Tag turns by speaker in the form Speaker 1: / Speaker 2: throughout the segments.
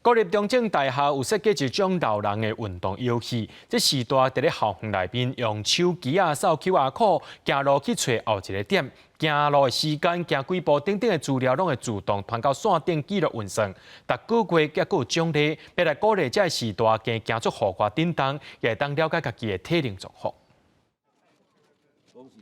Speaker 1: 國立中正大學有設計一種老人的運動遊戲，這序大佇咧校園內面用手機仔掃 QR code，行路去揣後一个點，行路的時間、行幾步等等的資料，攏會自動傳到線頂記錄運算。逐個月閣有獎勵，欲來鼓勵這个序大加行出戶外振動，也會當了解家己的體能狀況。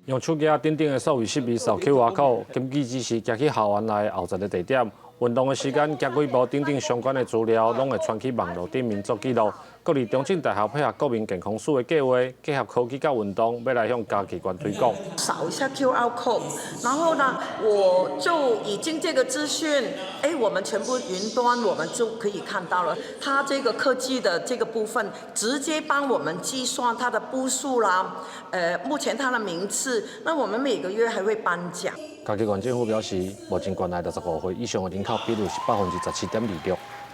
Speaker 2: 用手機仔頂頂的數位設備掃 QR code，根據指示行去校園內後一个地點，運動的時間、行幾步等等相關的資料，攏會傳去網路頂面做記錄。國立中正大學配合國民健康署的計劃，結合科技佮運動，欲來向嘉義縣推廣。
Speaker 3: 掃一下 QR code，然後呢，我就已經這個資訊，哎，我們全部雲端，我們就可以看到了。它這個科技的這個部分，直接幫我們計算它的步數啦，目前它的名次，那我們每個月還會頒獎。
Speaker 2: 嘉義縣政府表示，目前縣內65歲以上的人口比率是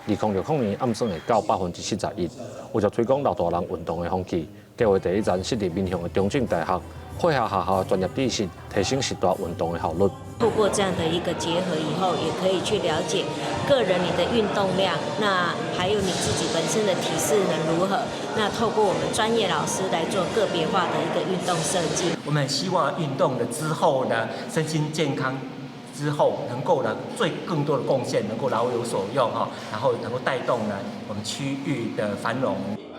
Speaker 2: 17.26%，2060年按算會到71%。為著推廣老大人運動的風氣，計劃第一站設佇民雄的中正大學，配合學校的專業知識，提升序大運動的效率。
Speaker 4: 透過這樣的一個結合以後，也可以去了解個人你的運動量，那還有你自己本身的體適能如何。那透過我們專業老師來做個別化的一個運動設計。
Speaker 5: 我們很希望運動了之後呢，身心健康之後，能夠呢做更多的貢獻，能夠老有所用哈，然後能夠帶動呢我們區域的繁榮。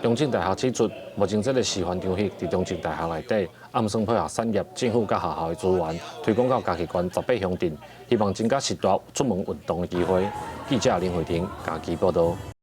Speaker 2: 中正大學指出，目前這个示範場域佇中正大學內底，按算配合產業、政府佮學校的資源，推廣到嘉義縣18鄉鎮，希望增加序大出門運動的機會。記者林慧婷嘉義報導。